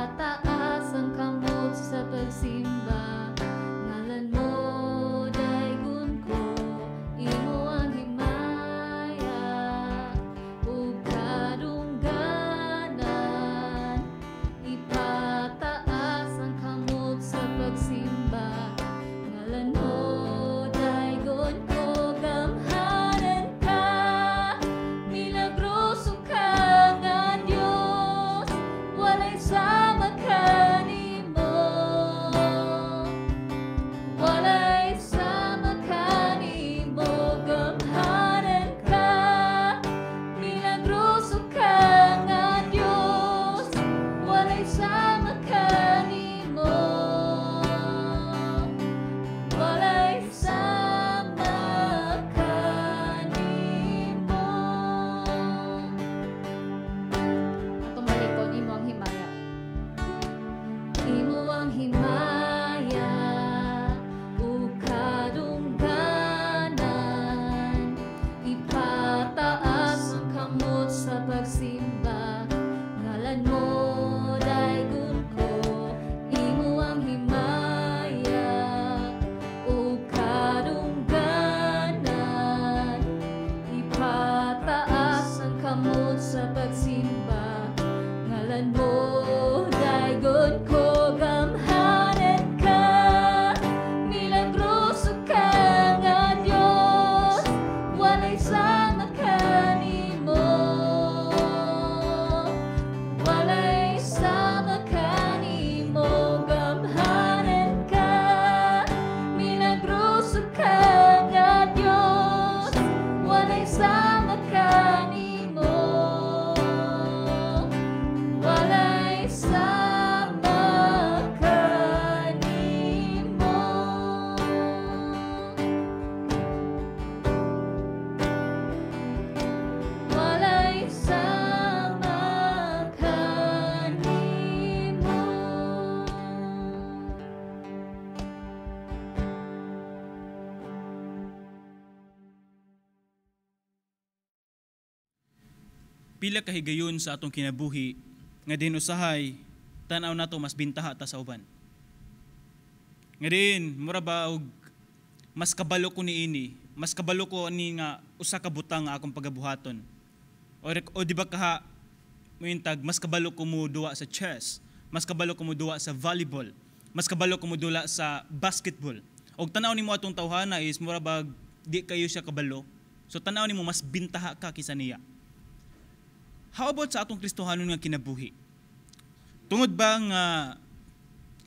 Ipataas ang kamot sa pagsimba. Ngalan mo daygon ko, imo ang himaya ug kadungganan. Ipataas ang kamot sa pagsimba. Ngalan mo daygon ko, gamhanan ka, milagroso ka nga Dios, walay sama kanimo. Walay sama kanimo, gamhanan ka, milagroso ka nga Dios, walay sama kanimo. Walay sama kanimo. Atong balikon, imo ang himaya. Imo ang himaya ug kadungganan. Ipataas ang kamot sa pagsimba. Ngalan mo daygon ko, imo ang himaya ug kadungganan. Ipataas ang kamot sa pagsimba. Ngalan mo daygon ko, gamhanan ka, milagroso ka nga Dios, walay sama kanimo. Walay sama kanimo, gamhanan ka, milagroso ka nga Dios, walay sama kanimo. Walay sama kanimo. Walay sama kanimo. Pila ka higayon sa atong kinabuhi nga diin usahay tan-aw nato mas bintaha ta sa uban. Nga diin mura ba og mas kabalo ko niini, mas kabalo ko ani nga usa ka butang nga akong pagabuhaton. O di ba kaha mointag mas kabalo ko mo duwa sa chess, mas kabalo ko mo duwa sa volleyball, mas kabalo ko mo dula sa basketball. Og tan-aw nimo atong tawhana is mura bag di kayo siya kabalo. So tan-aw nimo mas bintaha ka kaysa niya. How about sa atong Kristohanon nga kinabuhi? Tungod ba nga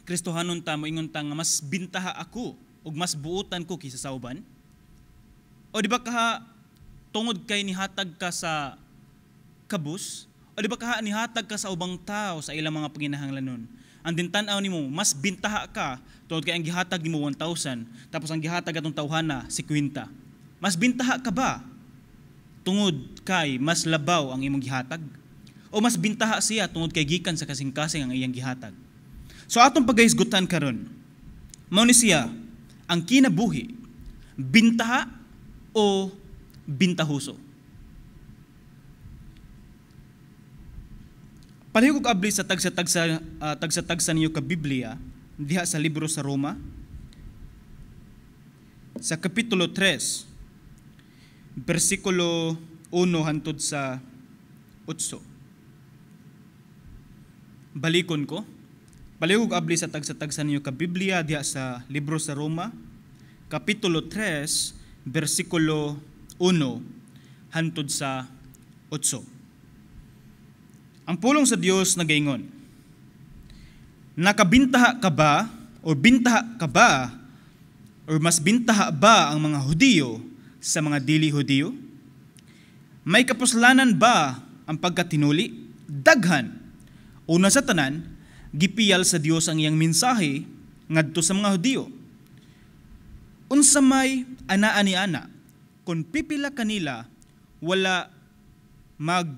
Kristohanon ta moingon ta nga mas bintaha ako ug mas buotan ko kaysa sa uban? O di ba kaha tungod kay nihatag ka sa kabus? O di ba kaha nihatag ka sa ubang tao sa ilang mga panginahanglanon? Ang dintan-aw nimo mas bintaha ka tungod kay ang gihatag nimo 1,000 tapos ang gihatag atong tawhana 50. Mas bintaha ka ba tungod kay mas labaw ang imong gihatag? O mas bintaha siya tungod kay gikan sa kasing-kasing ang iyang gihatag? So atong pagahisgutan karon, mao ni siya ang kinabuhi, bintaha o bintahuso? Palihog og abli sa tagsa-tagsa ninyo ka Biblia diha sa libro sa Roma sa kapitulo 3 bersikulo 1 hantod sa 8. Balikon ko. Palihog abli sa tagsa-tagsa ninyo ka Biblia diha sa libro sa Roma kapitulo 3 bersikulo 1 hantod sa 8. Ang pulong sa Dios nagaingon, nakabintaha ka ba o bintaha ka ba o mas bintaha ba ang mga Hudiyo sa mga dili Hudiyo? May kapuslanan ba ang pagkatinuli? Daghan. Una sa tanan, gipiyal sa Dios ang iyang mensahe ngadto sa mga Hudiyo. Unsa may anaa ni ana, kung pipila kanila wala mag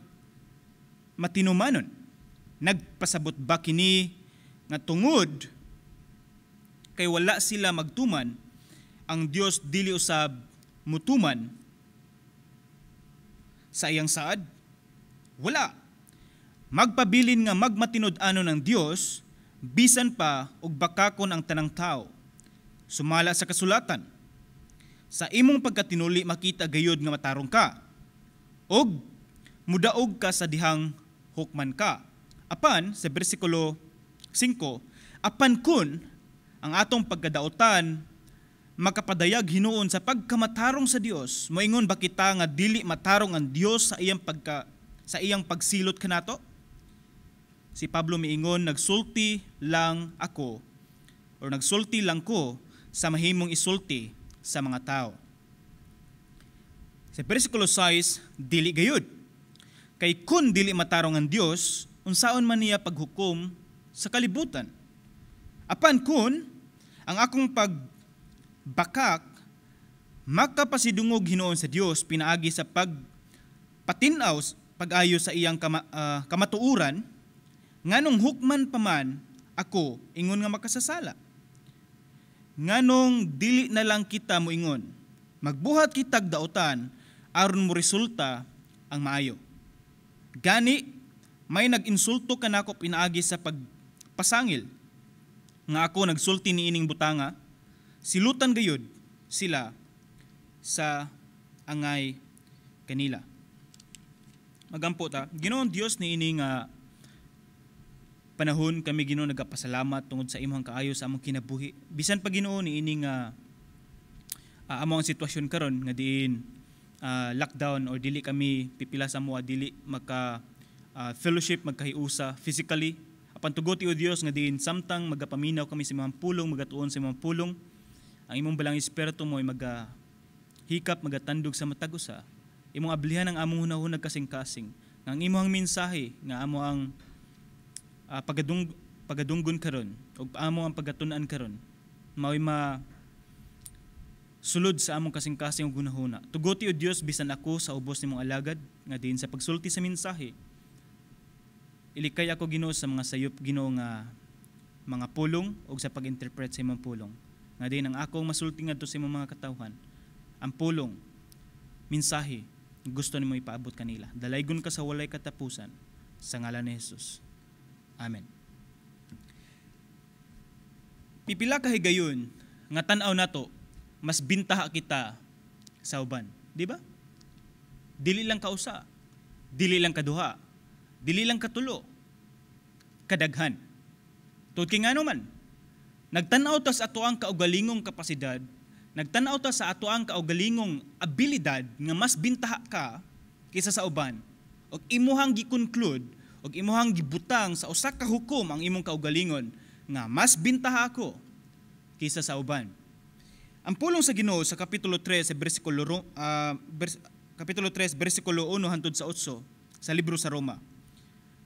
matinumanon. Nagpasabot ba kini nga tungod kay wala sila magtuman, ang Dios dili usab mutuman sa iyang saad? Wala. Magpabilin nga magmatinud-anon ang Dios bisan pa og bakakon ang tanang tao. Sumala sa kasulatan, sa imong pagkatinuli makita gayod nga matarong ka, og mudaog ka sa dihang hukman ka. Apan sa bersikulo 5, apan kun ang atong pagkadaotan makapadayag hinuon sa pagkamatarong sa Dios, moingon ba kita nga dili matarong ang Dios sa iyang pagsilot kanato? Si Pablo miingon, nagsulti lang ako or nagsulti lang ko sa mahimong isulti sa mga tao. Sa bersikulo 6, dili gayud. Kay kun dili matarong ang Dios, unsaon man niya paghukom sa kalibutan? Apan kun ang akong pagbakak makapasidungog hinuon sa Dios pinaagi sa pagpatin-aw pag-ayo sa iyang kamatuoran, nganong hukman pa man ako ingon nga makasasala? Nganong dili na lang kita moingon, magbuhat kitag daotan aron mo resulta ang maayo? Gani may nag-insulto kanako pinaagi sa pagpasangil nga ako nagsulti niining butanga, silutan gayud sila sa angay kanila. Magampo ta. Ginoong Dios, niini nga panahon kami, Ginoo, nagapasalamat tungod sa imong kaayo sa among kinabuhi. Bisan pa, Ginoo, niini nga amo ang sitwasyon karon nga diin lockdown or dili kami pipila sa amoa dili maka fellowship, magkahiusa physically, apan tugoti, o Dios, nga diin samtang magapaminaw kami sa imong pulong, magatuon sa imong pulong, ang imong Balaang Espiritu mo ay maga hikap, magatandog sa matag usa. Imong ablihan ang among hunahuna, kasing-kasing, nga ang imong mensahe nga amo ang pagadunggon karon ug amo ang pagatun-an karon mao'y ma sulod sa among kasing-kasing ug hunahuna. Tuguti, o Dios, bisan ako sa ubos nimong alagad nga diin sa pagsulti sa mensahe, ilikay ako, Ginoo, sa mga sayop, Ginoo, nga mga pulong ug sa pag-interpret sa imong pulong. Nga diin ang akong masulti ngadto sa imong mga katawhan, ang pulong, mensahe gusto nimo ipaabot kanila. Dalaygon ka sa walay katapusan, sa ngalan ni Jesus. Amen. Pipila ka higayon nga tan-aw nato mas bintaha kita sa uban, di ba? Dili lang kausa, dili lang kaduha, dili lang katulo, kadaghan. Tungod kay ngano man, nagtan-aw ta sa atoang kaugalingong kapasidad, nagtan-aw ta sa atoang kaugalingong abilidad nga mas bintaha ka kaysa sa uban. Og imuhang gi-conclude og imuhang gibutang sa usa ka hukom ang imong kaugalingon nga mas bintaha ako kaysa sa uban. Ang pulong sa Ginoo sa kapitulo 3 sa bersikulo kapitulo 3 bersikulo 1 hangtod sa 8 sa libro sa Roma.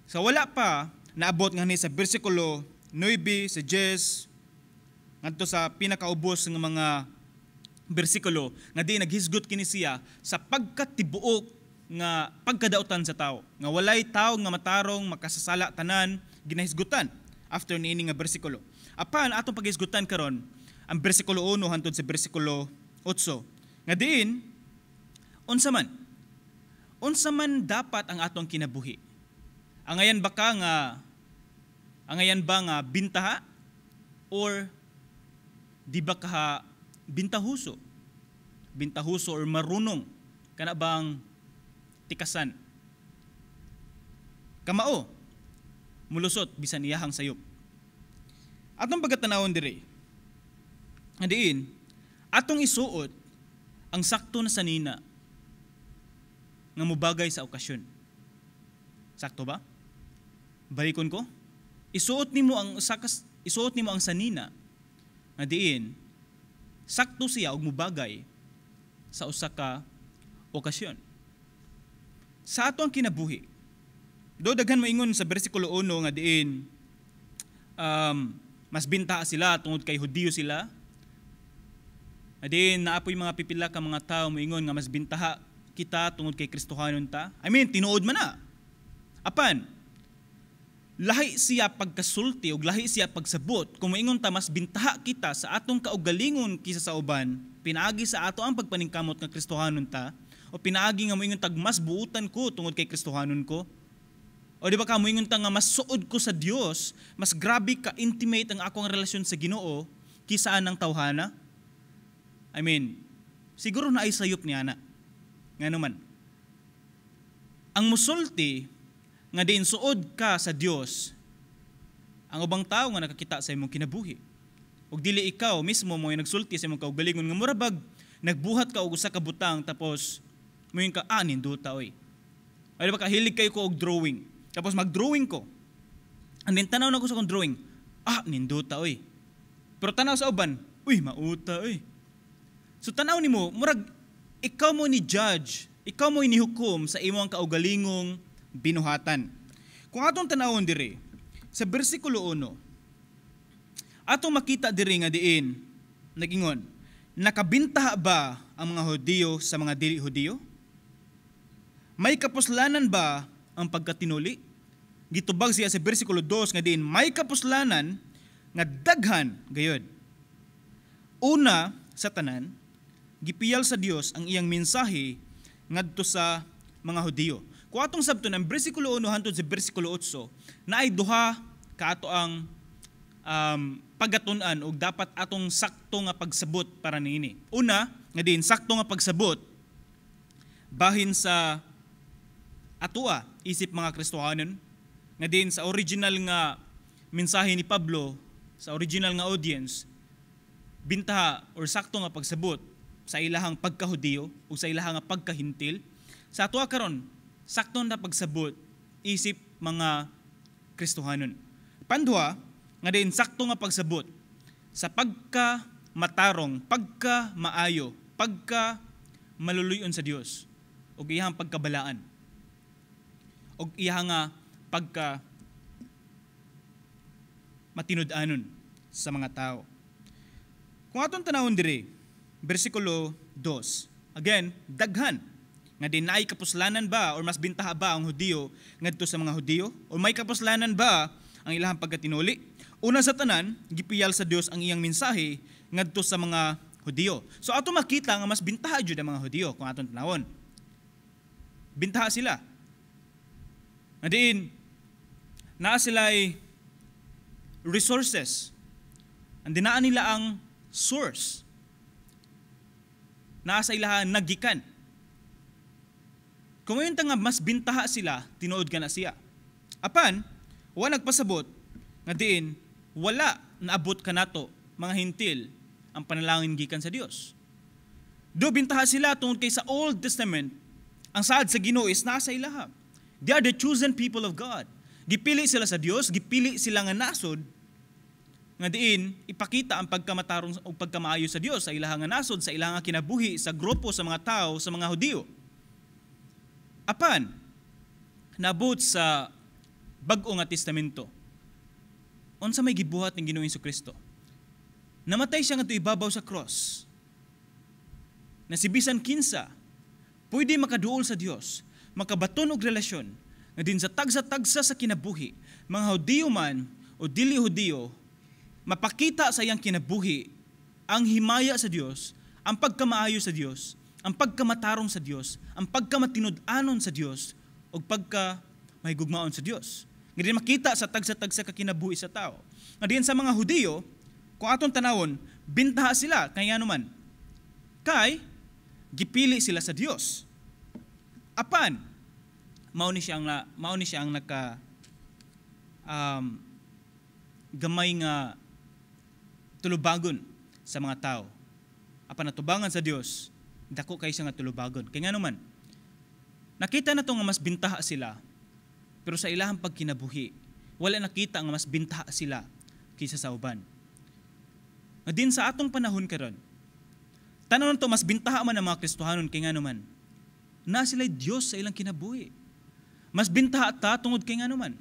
Sa wala pa naabot nga ni sa bersikulo 9 sa 10 ngadto sa pinakaubos nga mga bersikulo nga di naghisgot kini siya sa pagkatibuok nga pagkadautan sa tao nga walay tao nga matarong, makasasala tanan, ginahisgutan after niini nga bersikulo. Apan atong paghisgutan karon ang bersikulo 1 hangtod sa bersikulo 8 nga diin unsa man dapat ang atong kinabuhi. Angayan ba nga bintaha or di ba ka bintahuso? Bintahuso or marunong kana bang tikasan? Kamao mulusot bisan iyahang sayop. Atong pagkatanawon diri nga diin atong isuot ang sakto na sanina nga mobagay sa okasyon. Sakto ba? Balikon ko. Isuot nimo ang sanina nga diin sakto siya og mobagay sa usa ka okasyon. Sa ato ang kinabuhi. Do daghan moingon sa bersikulo 1 nga diin mas binta sila tungod kay Hudiyo sila. Nga diin naapoy mga pipila ka mga tao moingon nga mas bintaha kita tungod kay Kristohanon ta. I mean, tinuod man na. Apan, lahi siya pagkasulti ug lahi siya pagsabot kung moingon ta mas bintaha kita sa atong kaugalingon kaysa sa uban pinaagi sa ato ang pagpaningkamot nga Kristohanon ta o pinaagi nga moingon tag mas buutan ko tungod kay Kristohanon ko. O di ba ka moingon ta nga mas suod ko sa Dios, mas grabe ka intimate ang akong relasyon sa Ginoo kisa anang tawhana? I mean, siguro naay sayop niya na. Ngano man, ang musulti nga diin suod ka sa Dios ang ubang tao nga nakakita sa imong kinabuhi. Ug dili ikaw mismo mo nagsulti sa imong kaugalingon nga mura bag nagbuhat ka og usa ka butang, tapos moingon ka, "Ah, nindota oy." Ay, di ba kahilig kayo ko og drawing? Tapos mag-drawing ko. And then tanaw na ko sa akong drawing, "Ah, nindota oy." Pero tanaw sa uban, "Uy, mauta oy." So tanaw nimo, murag ikaw mo ni judge, ikaw mo inihukom sa imong kaugalingong binuhatan. Kung atong tanawon diri sa bersikulo 1, atong makita diri nga diin nagingon, "Nakabintaha ba ang mga Hudiyo sa mga dili Hudiyo? May kapuslanan ba ang pagkatinuli?" Gitubag siya sa bersikulo 2 nga diin may kapuslanan nga daghan gayod. Una sa tanan, gipiyal sa Dios ang iyang mensahe ngadto sa mga Hudiyo. Kung atong sabton ang bersikulo 1 hantod sa bersikulo 8, naay duha ka ato ang pagatun-an og dapat atong sakto nga pagsabot para niini. Una, nga diin sakto nga pagsabot bahin sa atoa isip mga Kristohanon, nga diin sa original nga mensahe ni Pablo sa original nga audience, bintaha or sakto nga pagsabot sa ilahang pagkahudiyo o sa ilahang pagkahintil. Sa atoa karon, sakto na pagsabot isip mga Kristohanon. Panduha, nga diin sakto nga pagsabot sa pagka matarong, pagka maayo, pagka maluluyon sa Dios ug iyang pagkabalaan ug iyang nga pagka matinud-anon sa mga tao. Kung atong tanawon diri, bersikulo 2. Again, daghan nga di naay kapuslanan ba or mas bintaha ba ang Hudiyo ngadto sa mga Hudiyo, o may kapuslanan ba ang ilahang pagkatinuli? Una sa tanan, gipiyal sa Dios ang iyang mensahe ngadto sa mga Hudiyo. So ato makita nga mas bintaha jud ang mga Hudiyo kung atong tanawon. Bintaha sila. Nga diin naa sila'y resources. Ang dinaan nila ang source. Naa sa ilaha nagikan. Kung ngayon ta nga mas bintaha sila, tinuod ka na siya. Apan, wa nagpasabot nga diin wala naabot kanato mga Hintil ang panalangin gikan sa Dios. Do bintaha sila tungod kay sa Old Testament, ang saad sa Ginoo is nasa ilaha. They are the chosen people of God. Gipili sila sa Dios, gipili sila nga nasod nga diin ipakita ang pagkamatarong o pagkamaayo sa Dios sa ilahang nga nasod, sa ilahang kinabuhi, sa grupo sa mga tao, sa mga Hudiyo. Apan, nabot sa Bag-o nga Testamento, unsa may gibuhat ng Ginoong Kristo? Namatay siya ngadto ibabaw sa cross. Na si bisan kinsa, pwede makaduol sa Dios, makabaton og relasyon, nga diin sa tagsa-tagsa sa kinabuhi, mga Hudiyo man o dili Hudiyo, mapakita sa iyang kinabuhi ang himaya sa Dios, ang pagkamaayo sa Dios, ang pagkamatarong sa Dios, ang pagkamatinud-anon sa Dios, ug pagka mahigugmaon sa Dios. Nga diin makita sa tagsa-tagsa ka kinabuhi sa tao. Nga diin sa mga Hudiyo, kung atong tanawon, bintaha sila kaya naman. Kay gipili sila sa Dios. Apan mao ni siya ang naka gamay nga tulubagon sa mga tao. Apan natubangan sa Dios, dako kay siya nga tulubagon. Kay ngano man, nakita na to nga mas bintaha sila, pero sa ilahang pagkinabuhi, wala nakita nga mas bintaha sila kaysa sa uban. Nga diin sa atong panahon karon, tanaw to mas bintaha man ang mga Kristohanon kay ngano man, na sila'y Dios sa ilang kinabuhi. Mas bintaha ta tungod kay ngano man,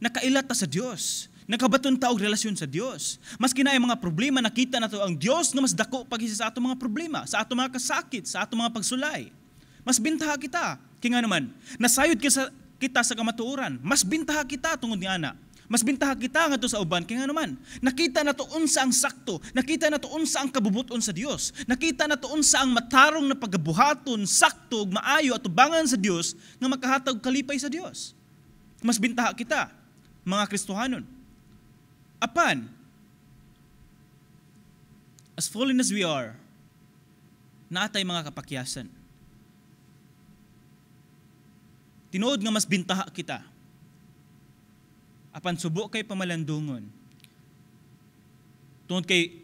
nakaila ta sa Dios. Nakabaton ta og relasyon sa Dios. Maski naay mga problema, nakita nato ang Dios nga mas dako pa kaysa sa atong mga problema, sa atong mga kasakit, sa atong mga pagsulay. Mas bintaha kita. Kay ngano man, nasayod kita sa kamatuoran. Mas bintaha kita tungod ni ana. Mas bintaha kita ngadto sa uban kay ngano man, nakita nato unsa ang sakto, nakita nato unsa ang kabubuton sa Dios, nakita nato unsa ang matarong na pagabuhaton, sakto ug maayo atubangan sa Dios nga makahatag kalipay sa Dios. Mas bintaha kita, mga Kristohanon. Apan, as fallen as we are, naa tay mga kapakyasan. Tinuod nga mas bintaha kita. Apan subo kay pamalandungon. Tungod kay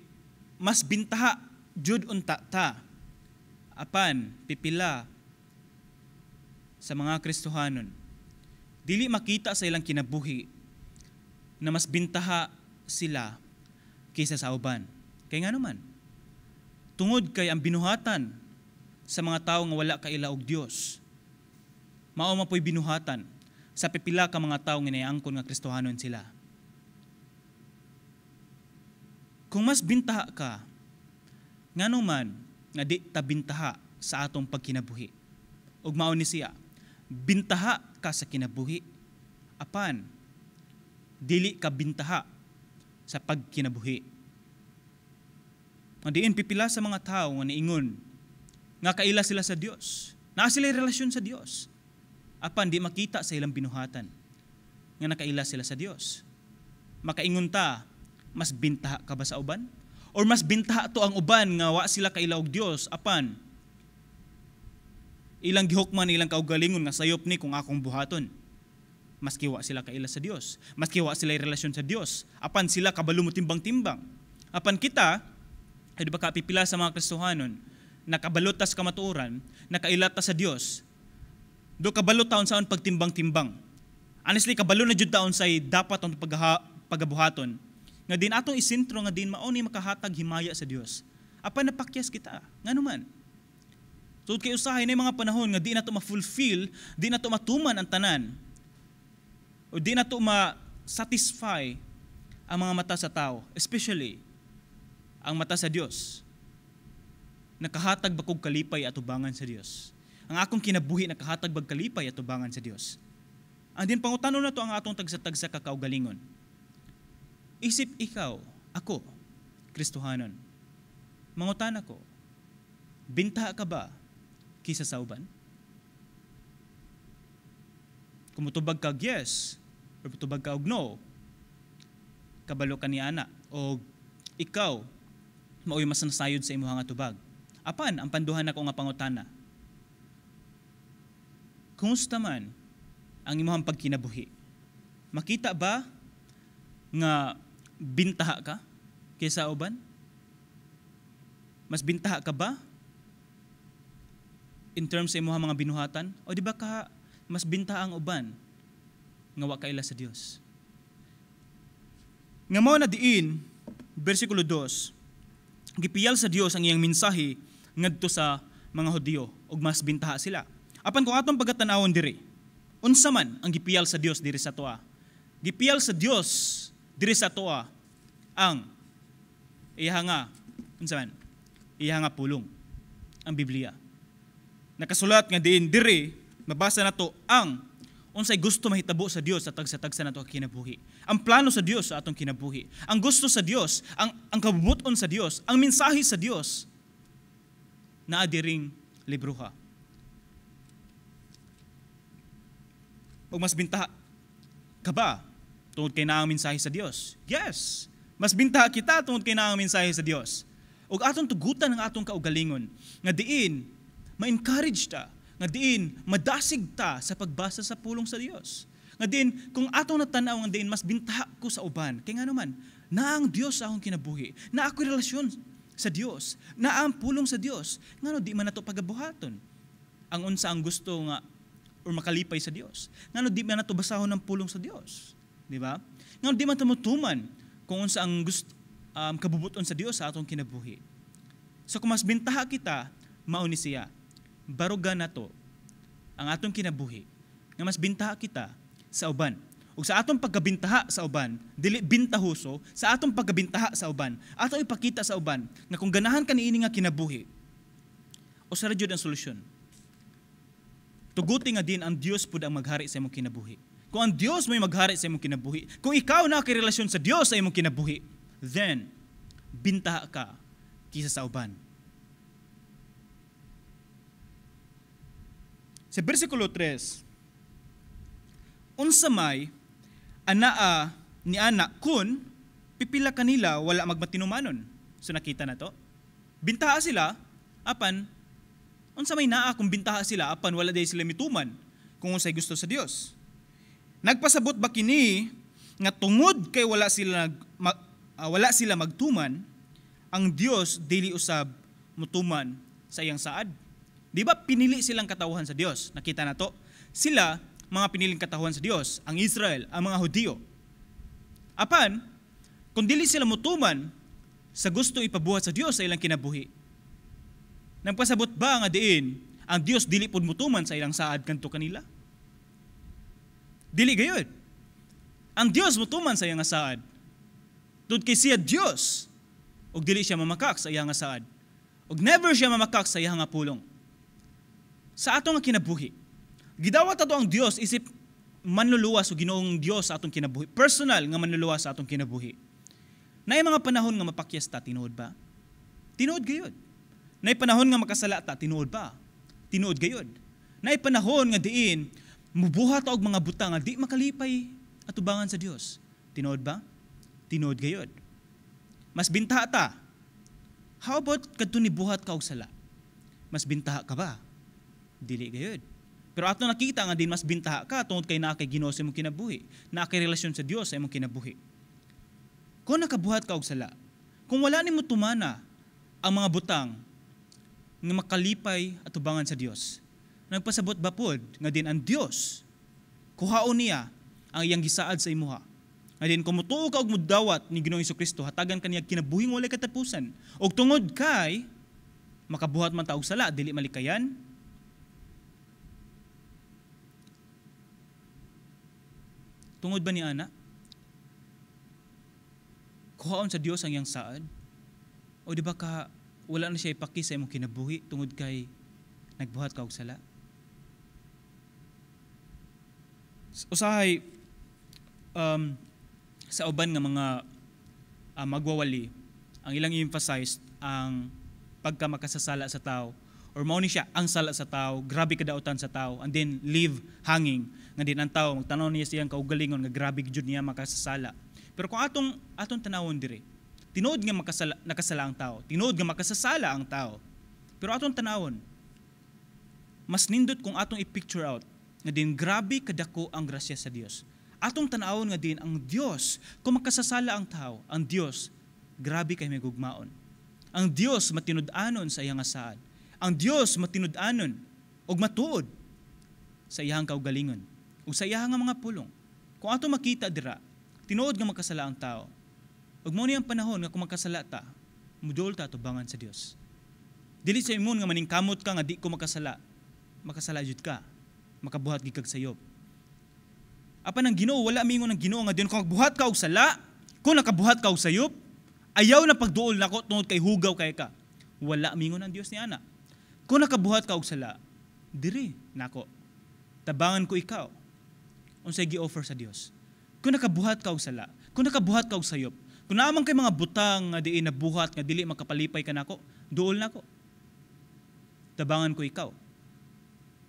mas bintaha jud unta ta. Apan pipila sa mga Kristohanon, dili makita sa ilang kinabuhi na mas bintaha sila kaysa sa uban. Kay ngano man? Tungod kay ang binuhatan sa mga tawo nga wala kaila og Dios, mao man po'y binuhatan sa pipila ka mga tawo nga niangkon nga Kristohanon sila. Kung mas bintaha ka, ngano man nga di ta bintaha sa atong pagkinabuhi? Ug mao ni siya, bintaha ka sa kinabuhi, apan dili ka bintaha sa pagkinabuhi. Nga diin pipila sa mga tawo nga niingon nga kaila sila sa Dios, naa sila relasyon sa Dios, apan di makita sa ilang binuhatan nga nakaila sila sa Dios. Makaingon ta, mas bintaha ka ba sa uban? Or mas bintaha to ang uban nga wa sila kaila og Dios, apan ilang gihukman ilang kaugalingon nga sayop ni kung akong buhaton? Maski wa sila kaila sa Dios, maski wa sila relasyon sa Dios, apan sila kabalo mo timbang-timbang. Apan kita, ay di ba kapipila sa mga Kristohanon, nakabalo ta sa kamatuoran, nakaila ta sa Dios, do kabalo taon saan pagtimbang-timbang. Honestly, kabalo na jud taon say dapat ang pagabuhaton. Nga din atong isentro nga din mao ni makahatag himaya sa Dios. Apan napakyas kita. Ngano man? Tungod kay usahay na mga panahon nga di nato ma-fulfill, di nato matuman ang tanan, o di nato ma-satisfy ang mga mata sa tao, especially ang mata sa Dios. Nakahatag ba kog kalipay atubangan sa Dios? Ang akong kinabuhi nakahatag bag kalipay atubangan sa Dios? Ang din pangutano na to ang atong tagsa-tagsa kakaugalingon. Isip ikaw, ako, Kristohanon, mangutan ako, bintaha ka ba kisa sa uban? Kung mutubag ka yes, or mutubag ka og no, kabalo ka ni ana, o ikaw, mao'y mas nasayod sa imuha nga tubag. Apan, ang panduhan ako nga pangutana, kumusta man ang imuhang pagkinabuhi? Makita ba nga bintaha ka kaysa uban? Mas bintaha ka ba in terms sa imuhang mga binuhatan? O di ba ka mas bintaha ang uban nga wa kaila sa Dios? Nga mao na diin, bersikulo 2, gipiyal sa Dios ang iyang mensahe ngadto sa mga Hudiyo ug mas bintaha sila. Apan kung atong pagatan-awon diri, unsa man ang gipiyal sa Dios diri sa atoa? Gipiyal sa Dios diri sa atoa ang iya nga unsa man? Iya nga pulong, ang Biblia. Nakasulat nga diin diri mabasa nato ang unsay gusto mahitabo sa Dios sa tagsa-tagsa nato kinabuhi. Ang plano sa Dios sa atong kinabuhi. Ang gusto sa Dios, ang kabubuton sa Dios, ang mensahe sa Dios naa diring libroha. Ug mas bintaha ka ba tungod kay naa ang mensahe sa Dios? Yes. Mas bintaha kita tungod kay naa ang mensahe sa Dios. Ug atong tugutan ang atong kaugalingon nga diin ma-encourage ta, nga diin madasig ta sa pagbasa sa pulong sa Dios. Nga diin kung atong natanaw nga diin mas bintaha ko sa uban, kay ngano man naa ang Dios sa akong kinabuhi, naa ako'y relasyon sa Dios, naa ang pulong sa Dios, ngano di man nato pagabuhaton ang unsa ang gusto nga or makalipay sa Dios? Ngano di man nato basahon ang pulong sa Dios, di ba? Ngano di man tumutuman kung unsa ang gusto kabubuton sa Dios sa atong kinabuhi? So kung mas bintaha kita, mao ni siya, baruga nato ang atong kinabuhi nga mas bintaha kita sa uban. Ug sa atong pagkabintaha sa uban, dili bintahuso, sa atong pagkabintaha sa uban, atong ipakita sa uban nga kung ganahan ka niini nga kinabuhi, usa ra jud ang solusyon. Tuguti nga din ang Dios pud ang maghari sa imong kinabuhi. Kung ang Dios mo'y maghari sa imong kinabuhi, kung ikaw na kay relasyon sa Dios sa imong kinabuhi, then bintaha ka kisa sa uban. Sa bersikulo 3, Unsa may anaa ni ana kun pipila kanila wala magmatinumanon? So nakita na to. Bintaha sila apan unsa may naa kung bintaha sila apan wala day sila mituman kung unsay gusto sa Dios? Nagpasabot ba kini nga tungod kay wala sila magtuman, ang Dios dili usab mutuman sa iyang saad? Di ba pinili silang katawhan sa Dios? Nakita na to. Sila mga piniling katawhan sa Dios, ang Israel, ang mga Hudiyo. Apan, kung dili sila mutuman sa gusto ipabuhat sa Dios sa ilang kinabuhi, nagpasabot ba nga diin ang Dios dili pud mutuman sa ilang saad kanto kanila? Dili gayud. Ang Dios mutuman sa iyang saad. Tud kay siya Dios, ug dili siya mamakak sa iyang saad. Ug never siya mamakak sa iyang pulong. Sa atong kinabuhi, gidawat ato ang Dios isip manluluwas o Ginoong Dios sa atong kinabuhi. Personal nga manluluwas sa atong kinabuhi. Naay mga panahon nga mapakyas ta, tinuod ba? Tinuod gayud. Naay panahon nga makasala ta, tinuod ba? Tinuod gayud. Naay panahon nga diin mubuhat og mga butang nga di makalipay atubangan sa Dios. Tinuod ba? Tinuod gayud. Mas bintaha ta. How about kadto ni buhat ka og sala? Mas bintaha ka ba? Dili gayud. Pero ato nakita nga din mas bintaha ka tungod kay naa kay Ginoo sa imong kinabuhi, naa kay relasyon sa Dios sa imong kinabuhi. Kung nakabuhat ka og sala, kung wala nimo tumana ang mga butang nga makalipay atubangan sa Dios, nagpasabot ba pod nga din ang Dios kuhaon niya ang iyang gisaad sa imuha? Nga din kung mutuo ka og mudawat ni Ginoong Kristo, hatagan ka niya kinabuhing walay katapusan. Og tungod kay makabuhat man ta og sala, dili malikayan. Tungod ba ni ana? Kuhaon sa Dios ang iyang saad? O di ba ka wala na siya ipaki sa imong kinabuhi tungod kay nagbuhat ka og sala? Usahay sa uban nga mga magwawali, ang ilang i-emphasize ang pagka makasasala sa tao, or mao ni siya ang sala sa tao, grabe kadautan sa tao, and then leave hanging nga din ang tao magtanaw niya siyang kaugalingon nga grabe gyud niya makasasala. Pero kung atong tanawon diri, tinuod nga nakasala ang tao, tinuod nga makasasala ang tao. Pero atong tanawon, mas nindot kung atong i-picture out nga din grabe kadako ang grasya sa Dios. Atong tanawon nga din ang Dios, kung makasasala ang tao, ang Dios grabe kay may gugmaon. Ang Dios matinud-anon sa iyang saad. Ang Dios matinud-anon og matuod sa iyang kaugalingon ug sa iyang mga pulong. Kung ato makita dira, tinuod nga makasala ang tao. Ug mao ni ang panahon nga kung makasala ta, mudol ta atubangan sa Dios. Dili sa imon nga maningkamot ka nga di ko makasala. Makasala jud ka. Makabuhat gid kag sayop. Apan ang Ginoo, wala mingon ang Ginoo nga diyon kung nakabuhat ka og sala, kung nakabuhat ka og sayop, ayaw na pagduol nako tungod kay hugaw kay ka. Wala mingon ang Dios ni ana. Kung nakabuhat ka og sala, diri nako. Tabangan ko ikaw. Unsay gi-offer sa Dios? Kung nakabuhat ka og sala, kung nakabuhat ka og sayop, kung naa man kay mga butang nga diin nabuhat nga dili makapalipay ka nako, duol nako. Tabangan ko ikaw.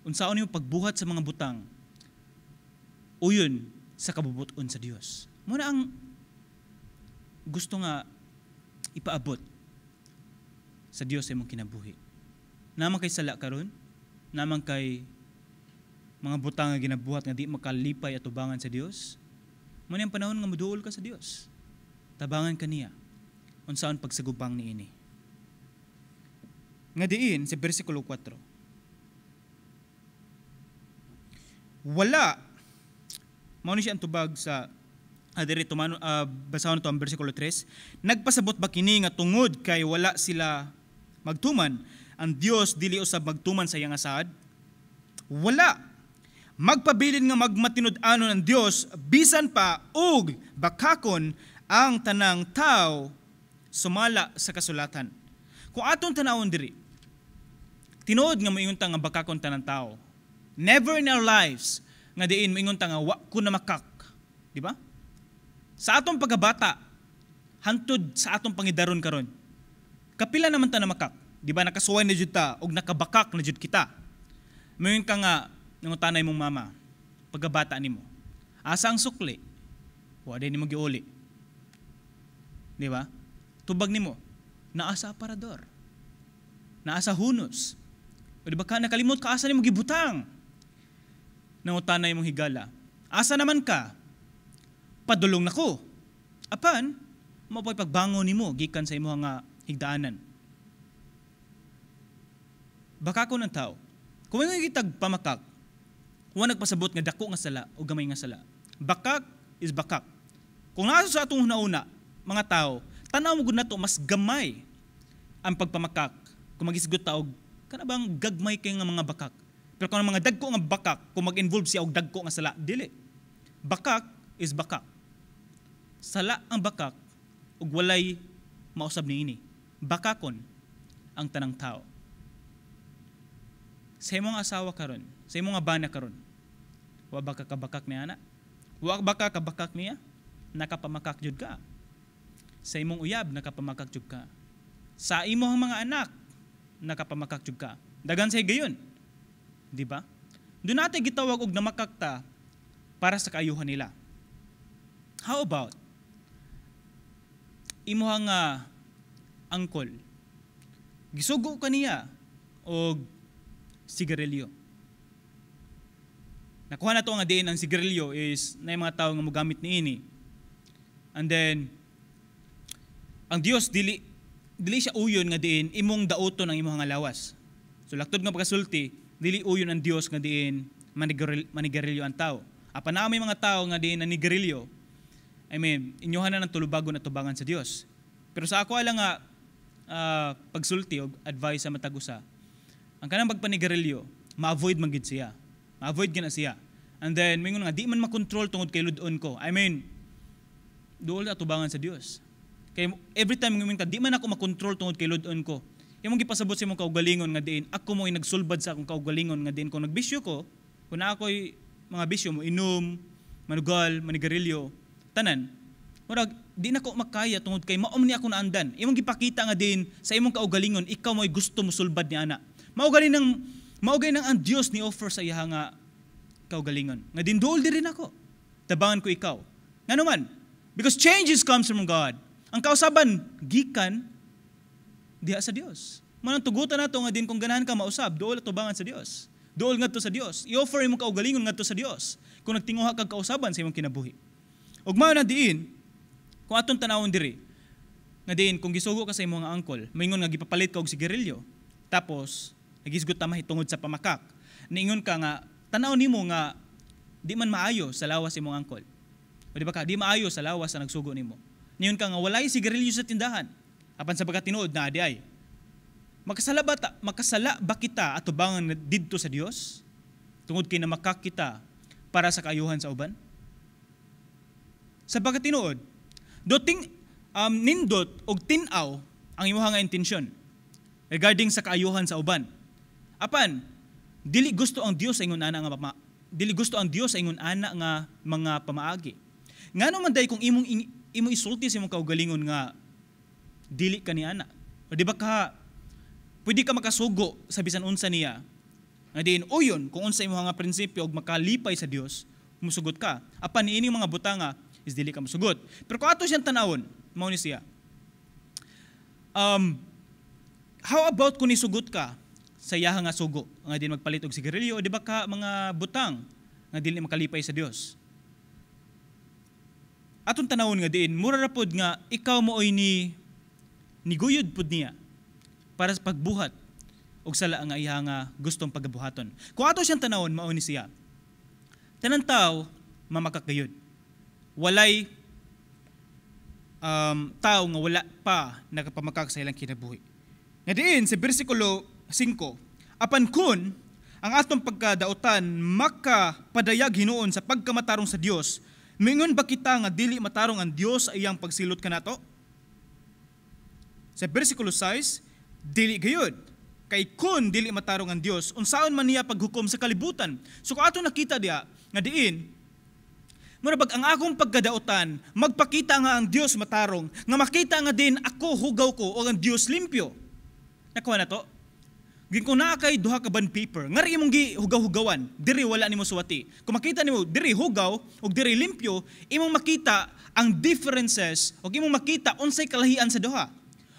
Unsaon nimo pagbuhat sa mga butang uyon sa kabubuton sa Dios. Muna ang gusto nga ipaabot sa Dios sa imong kinabuhi. Naman kay sala karon, naman kay mga butang nga ginabuhat nga di makalipay atubangan sa Dios. Muna ang panahon nga moduol ka sa Dios. Tabangan ka niya unsaon pagsagubang niini. Nga diin sa bersikulo 4. Wala mao ni siya ang tubag sa diri tumano, basahon to ang bersikulo 3. Nagpasabot ba kini nga tungod kay wala sila magtuman, ang Dios dili usab magtuman sa iyang saad? Wala. Magpabilin nga magmatinud-anon ang Dios bisan pa og bakakon ang tanang tao sumala sa kasulatan. Kung atong tanawon diri, tinuod nga moingon ta nga bakakon tanang tao. Never in our lives nga diin moingon ta nga wa ko na makak, di ba? Sa atong pagkabata, hantod sa atong pangidaron karon, kapila naman ta na makak, di ba? Nakasuway na jud ta og nakabakak na jud kita. Moingon ka nga nangutanay mong mama pagkabata nimo. Asa ang sukli? Wa din nimo giuli. Di ba? Tubag nimo, naa sa aparador. Naa sa hunos. O di ba ka nakalimot ka asa nimo gibutang? Nangutana imong higala. Asa naman ka? Padulong nako. Apan, mao po'y pagbangon nimo gikan sa imong nga higdaanan. Baka ko ng tao. Kung may kitag pamakak, wa nagpasabot nga dako nga sala o gamay nga sala. Bakak is bakak. Kung nasa sa atong hunauna, mga tao, tanaw mo gud nato mas gamay ang pagpamakak. Kung magisgot ta og kana bang gagmay kay nga mga bakak. Pero kung ang mga dagko nga bakak, kung mag-involve siya og dagko nga sala, dili. Bakak is bakak. Sala ang bakak ug walay mausab niini. Bakakon ang tanang tao. Sa imong asawa karon, sa imong bana karon, wa ba ka kabakak ni ana? Wa ba ka kabakak niya? Nakapamakak jud ka. Sa imong uyab, nakapamakak jud ka. Sa imong mga anak, nakapamakak jud ka. Dagan sa higayon. Di ba? Doon natin gitawag og namakak ta para sa kaayuhan nila. How about imuha nga angkol? Gisugo ka niya og sigarilyo. Nakuha na to nga diin ang sigarilyo is na yung mga tao nga mogamit niini. And then ang Dios dili dili siya uyon nga diin imong dauton ang imong nga lawas. So laktod nga pagkasulti, dili uyon ang Dios nga diin manigarilyo ang tao. Apan naa may mga tao nga diin nanigarilyo, I mean, inyuhan na ng tulubagon at tubangan sa Dios. Pero sa ako alang nga pagsulti og advice sa matag usa, ang kanang pagpanigarilyo, ma-avoid man gid siya. Ma-avoid gid na siya. And then mingon nga di man makontrol tungod kay lud-on ko. I mean, duol na tubangan sa Dios. Kay every time ngingon ka, di man ako makontrol tungod kay lud-on ko. Imong gipasabot sa imong kaugalingon nga diin, ako mo nagsulbad sa akong kaugalingon nga diin kung nagbisyo ko, kung naa ako'y mga bisyo mo inom, manugal, manigarilyo, tanan. Murag di na ko makaya tungod kay mao ni ako naandan. Imong gipakita nga diin sa imong kaugalingon, ikaw mo'y gusto mosulbad ni ana. Mao gani nang ang Dios ni offer sa iya nga kaugalingon. Nga din duol diri nako. Tabangan ko ikaw. Ngano man? Because changes comes from God. Ang kausaban gikan diha sa Dios. Manang tugutan nato nga din kung ganahan ka mausab, duol at tubangan sa Dios. Duol ngadto sa Dios. I-offer imong kaugalingon ngadto sa Dios kung nagtinguha kag kausaban sa imong kinabuhi. Ug mao na diin kung atong tanawon diri nga diin kung gisugo ka sa imong angkol, maingon nga gipapalit ka og sigarilyo. Tapos nagisgot ta mahitungod sa pamakak. Niingon ka nga tanaw nimo nga di man maayo sa lawas imong angkol. O di ba ka di maayo sa lawas sa nagsugo nimo. Niingon ka nga walay sigarilyo sa tindahan. Apan sa pagkatinuod na di ay. Makasala ba kita atubangan didto sa Dios? Tungod kay namakak kita para sa kaayuhan sa uban? Sa pagkatinuod, doting nindot og tin-aw ang imuha nga intensyon regarding sa kaayuhan sa uban. Apan, dili gusto ang Dios sa ingon ana nga dili gusto ang Dios sa ingon ana nga mga pamaagi. Ngano man day kung imong isulti sa imong kaugalingon nga dili ka ni ana? O di ba ka pwede ka makasugo sa bisan unsa niya nga diin uyon kung unsa imong nga prinsipyo og makalipay sa Dios, musugot ka. Apan niini mga butanga is dili ka musugot. Pero kung ato siyang tanawon, mao ni siya. How about kung nisugot ka sa iyaha nga sugo nga din magpalit og sigarilyo o di ba ka mga butang nga dili makalipay sa Dios? Atong tanawon nga diin mura ra pod nga ikaw mo oy ni niguyod pod niya para sa pagbuhat og sala nga iya nga gustong pagabuhaton. Kung ato siyang tanawon, mao ni siya. Tanan tao mamakakgayod. Walay tao nga wala pa nakapamakak sa ilang kinabuhi. Nga diin sa bersikulo 5, apan kun ang atong pagkadautan makapadayag hinuon sa pagkamatarong sa Dios, mingon ba kita nga dili matarong ang Dios sa iyang pagsilot kanato? Sa bersikulo 6, dili gayud. Kay kun dili matarong ang Dios, unsaon man niya paghukom sa kalibutan? So kung ato nakita diya nga diin, mura bag ang akong pagkadautan, magpakita nga ang Dios matarong, nga makita nga din ako hugaw ko o ang Dios limpyo. Nakuha na to? Kung naa kay duha ka bond paper, ngari imong gihugaw-hugawan, diri wala nimo suwati. Kung makita nimo diri hugaw ug diri limpyo, imong makita ang differences ug imong makita unsay kalahian sa duha.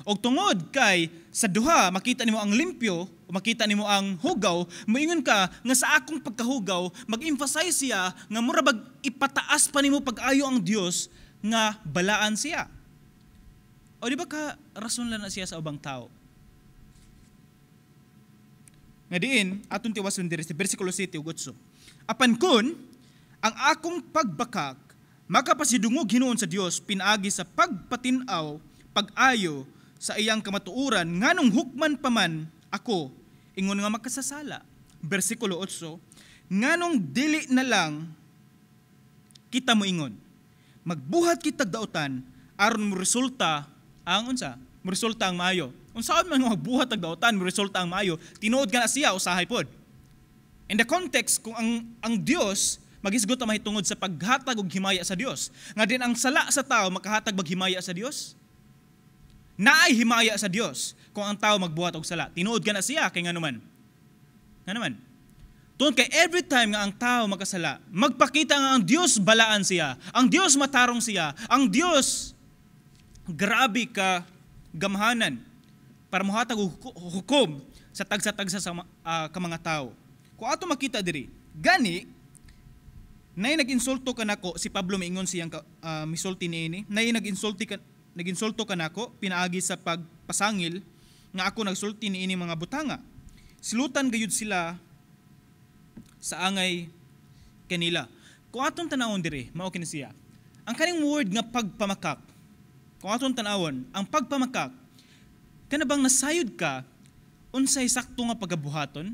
Og tungod kay sa duha makita nimo ang limpyo, o makita nimo ang hugaw, moingon ka nga sa akong pagkahugaw, mag-emphasize siya nga mura bag ipataas pa nimo pag-ayo ang Dios nga balaan siya. O di ba ka rason lang na siya sa ubang tao? Nga diin, atong tiwason diri sa versikulo 7 ug 8. Apan kun ang akong pagbakak makapasidungog hinuon sa Dios pinaagi sa pagpatin-aw, pag-ayo sa iyang kamatuoran, nganong hukman pa man ako ingon nga makasasala. Versikulo 8, nganong dili na lang kita moingon, magbuhat kitag dautan aron mo resulta ang unsa? Mo resulta ang maayo. Unsaon man magbuhat og dautan mo resulta ang maayo, tinuod ka na siya usahay pod. In the context kung ang Dios magisgot ta mahitungod sa paghatag og himaya sa Dios, nga din ang sala sa tao makahatag bag himaya sa Dios? Naay himaya sa Dios kung ang tao magbuhat og sala. Tinuod ka na siya kay nganuman. Nganuman. Tungod kay every time nga ang tao makasala, magpakita nga ang Dios balaan siya, ang Dios matarong siya, ang Dios grabe ka gamhanan para mohatag og hukom sa tagsa-tagsa sa ka mga tao. Kung ato makita diri, gani nay nag-insulto kanako si Pablo, miingon siyang misulti niini, nay nag-insulto kanako pinaagi sa pagpasangil nga ako nagsulti niini mga butanga. Silutan gayud sila sa angay kanila. Kung atong tanawon diri, mao kini siya. Ang kaning word nga pagpamakak, kung atong tanawon, ang pagpamakak, kana bang nasayod ka unsay sakto nga pagabuhaton?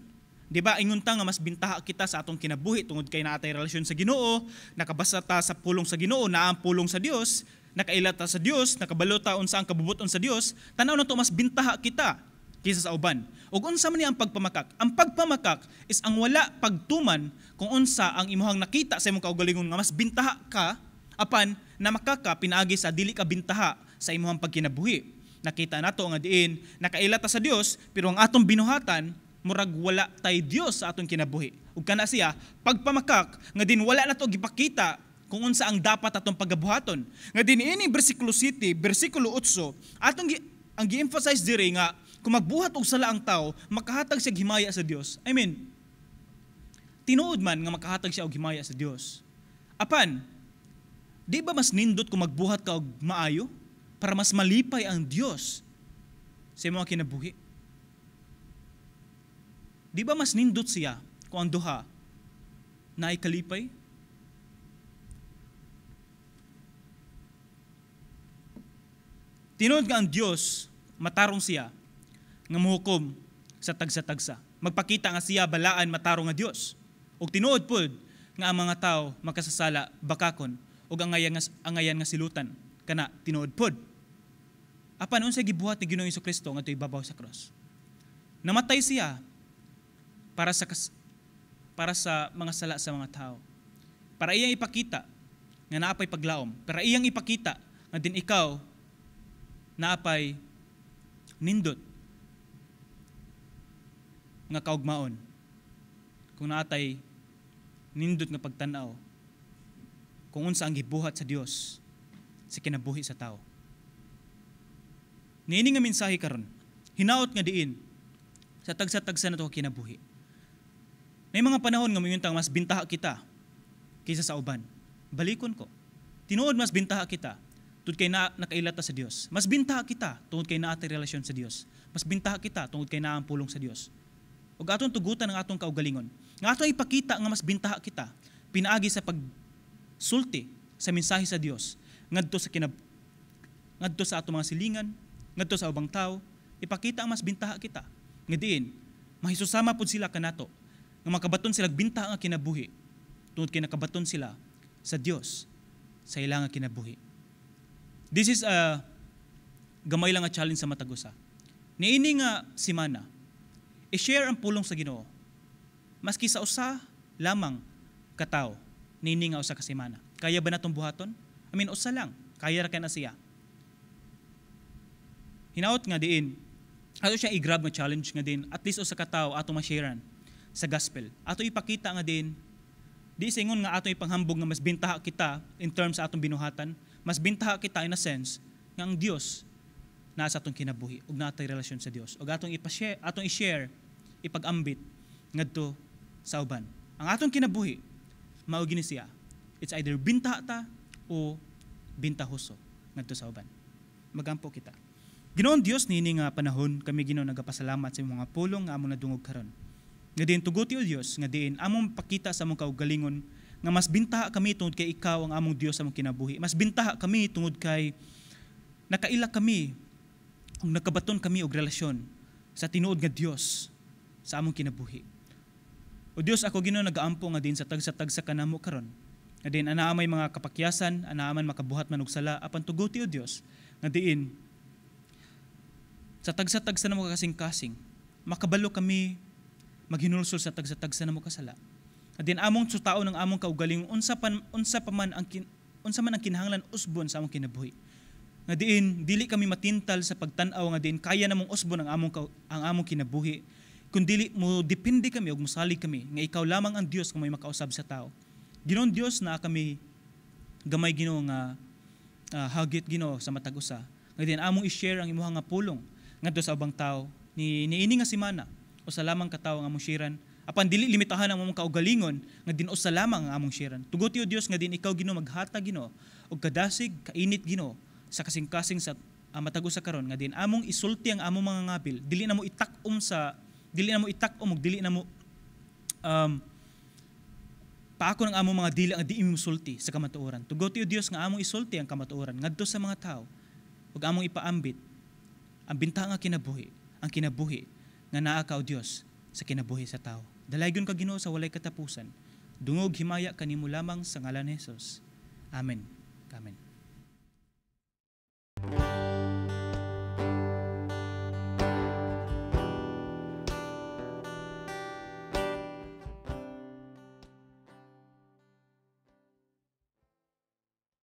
Di ba ingon ta nga mas bintaha kita sa atong kinabuhi tungod kay naa tay relasyon sa Ginoo, nakabasa ta sa pulong sa Ginoo, naa ang pulong sa Dios, nakaila ta sa Dios, nakabalo ta unsa ang kabubuton sa Dios, tan-aw nato mas bintaha kita kaysa sa uban. Ug unsa man ni ang pagpamakak? Ang pagpamakak is ang wala pagtuman kung unsa ang imuhang nakita sa imong kaugalingon nga mas bintaha ka apan namakaka pinaagi sa dili ka bintaha sa imuhang pagkinabuhi. Nakita nato nga diin nakaila ta sa Dios, pero ang atong binuhatan murag wala tay Dios sa atong kinabuhi. Ug kana siya pagpamakak nga din wala nato gipakita kung unsa ang dapat atong pagabuhaton. Nga din ini bersikulo 7, bersikulo 8, atong ang gi-emphasize diri nga kung magbuhat og sala ang tao, makahatag siya himaya sa Dios. I mean, tinuod man nga makahatag siya og himaya sa Dios. Apan, di ba mas nindot kung magbuhat ka og maayo para mas malipay ang Dios sa imong kinabuhi? Di ba mas nindot siya kung ang duha naay kalipay? Tinuod nga ang Dios matarong siya nga mohukom sa tagsa-tagsa. Magpakita nga siya balaan matarong nga Dios. Ug tinuod pud nga ang mga tao makasasala bakakon ug angayan nga silutan kana tinuod pud. Apan unsay gibuhat ni Ginoong Hesukristo ngadto ibabaw sa cross? Namatay siya para sa mga sala sa mga tao. Para iyang ipakita nga naapay paglaom. Para iyang ipakita nga din ikaw naapay nindot nga kaugmaon. Kung naatay nindot nga pagtan-aw kung unsa ang gibuhat sa Dios sa kinabuhi sa tao. Niini nga mensahe karon, hinaot nga diin sa tagsa-tagsa nato kinabuhi. May mga panahon nga moingon mas bintaha kita kaysa sa uban. Balikon ko. Tinuod mas bintaha kita tungod kay nakaila ta sa Dios. Mas bintaha kita tungod kay naa tay relasyon sa Dios. Mas bintaha kita tungod kay naa ang pulong sa Dios. Ug atong tugutan ang atong kaugalingon. Nga atong ipakita nga mas bintaha kita pinaagi sa pagsulti sa mensahe sa Dios ngadto sa ngadto sa atong mga silingan, ngadto sa ubang tawo, ipakita ang mas bintaha kita. Nga diin mahisusama pud sila kanato nga makabaton sila bintaha nga kinabuhi tungod kay nakabaton sila sa Dios sa ilang kinabuhi. This is a gamay lang nga challenge sa matag usa. Niini nga semana, i-share ang pulong sa Ginoo. Maski sa usa lamang katawo, niini nga usa ka semana. Kaya ba natong buhaton? I mean, usa lang. Kaya ra kay na siya. Hinaot nga diin, Ato siyang i-grab nga challenge nga din at least usa ka tawo ato ma-sharean sa gospel. Ato ipakita nga din di sa ingon nga ato ipanghambog nga mas bintaha kita in terms sa atong binuhatan, mas bintaha kita in a sense nga ang Dios naa sa atong kinabuhi ug naa tay relasyon sa Dios. Ug atong ipa-share, atong i-share, ipag-ambit ngadto sa uban. Ang atong kinabuhi mao gini siya. It's either bintaha ta o bintahoso ngadto sa uban. Magampo kita. Ginoong Dios, niini nga panahon kami, Ginoo, nagapasalamat sa imong mga pulong nga among nadungog karon. Nga diin tuguti, o Dios, nga diin among pakita sa among kaugalingon nga mas bintaha kami tungod kay ikaw ang among Dios sa among kinabuhi. Mas bintaha kami tungod kay nakaila kami ug nakabaton kami og relasyon sa tinuod nga Dios sa among kinabuhi. O Dios, ako, Ginoo, nagaampo nga din sa tagsa-tagsa kanamo karon. Nga diin anaa may mga kapakyasan, anaa man makabuhat man og sala, apan tuguti, o Dios, nga diin sa tagsa-tagsa namo kasing-kasing, makabalo kami maghinulsol sa tagsa-tagsa namo kasala. Nga diin among sutaon ang among kaugalingon unsa man ang kinahanglan usbon sa among kinabuhi. Nga diin dili kami matintal sa pagtan-aw nga diin kaya namong usbon ang among kinabuhi, kun dili mo depende kami ug mosalig kami nga ikaw lamang ang Dios nga may makausab sa tao. Ginoong Dios, naa kami gamay, Ginoo, nga hagit, Ginoo, sa matag usa. Nga diin among i-share ang imuha nga pulong ngadto sa ubang tao ni niini nga semana. Usa lamang ka tawo ang among sharean, apan dili limitahan ang among kaugalingon nga din usa lamang ang among sharean. Tuguti, o Dios, nga din ikaw, Ginoo, maghatag, Ginoo, og kadasig, kainit, Ginoo, sa kasing-kasing sa matag usa karon nga din among isulti ang among mga ngabil, dili na mo itak-om ug dili na mo paako ng among mga dila nga di sulti sa kamatuoran. Tuguti, o Dios, nga among isulti ang kamatuoran ngadto sa mga tao ug among ipaambit ang bintaha nga kinabuhi, ang kinabuhi nga naa ka, o Dios, sa kinabuhi sa tao. Dalaygon ka, Ginoo, sa walay katapusan. Dungog, himaya kanimo lamang sa ngalan ni Jesus. Amen. Amen.